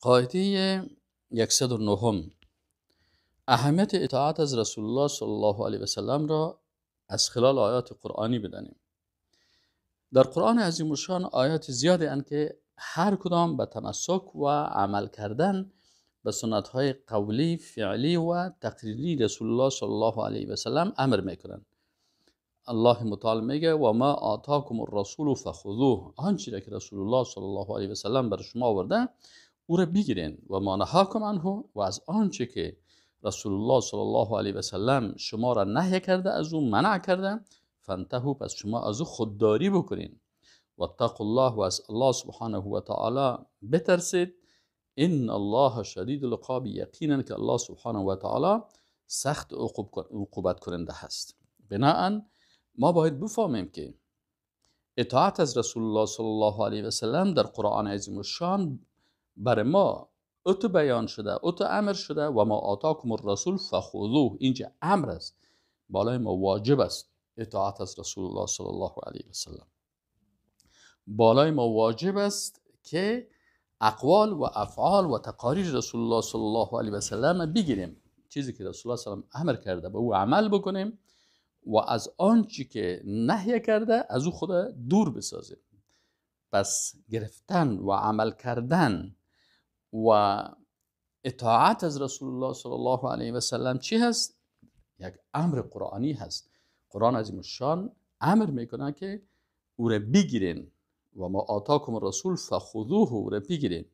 قاعده 109، اهمیت اطاعت از رسول الله صلی الله علیه و سلم را از خلال آیات قرآنی بدانیم. در قرآن عظیم الشان آیات زیادی اند که هر کدام به تمسک و عمل کردن به سنت های قولی، فعلی و تقریری رسول الله صلی الله علیه و سلم امر میکنند. الله متعال میگه و ما آتاکم الرسول فخذوه، آنچه را که رسول الله صلی الله علیه و سلم بر شما آورده او را بگیرین، و ما نهاکم عنه، و از آنچه که رسول الله صلی الله علیه و سلم شما را نهی کرده، از او منع کرده، فانتهوا، پس شما از او خودداری بکنین، و اتقوا الله، و از الله سبحانه و تعالی بترسید، ان الله شدید العقاب، یقینا که الله سبحانه و تعالی سخت عقوبت کننده هست. بناءً ما باید بفهمیم که اطاعت از رسول الله صلی الله علیه و سلم در قرآن عظیم الشان بر ما اتو بیان شده، اتو امر شده، و ما آتاکم الرسول فخذوه. اینجا امر است، بالای ما واجب است اطاعت از رسول الله صلی الله علیه و سلم. بالای ما واجب است که اقوال و افعال و تقاریر رسول الله صلی الله علیه و سلم بگیریم، چیزی که رسول الله صلی الله علیه و سلم امر کرده به او عمل بکنیم و از آنچه که نهی کرده از او خود دور بسازیم. پس گرفتن و عمل کردن و اطاعت از رسول الله صلی الله علیه و سلم چی هست؟ یک امر قرآنی هست. قرآن عظیم الشان امر میکنه که او را بگیرین، و ما آتاکم الرسول فخذوه، او را بگیرین.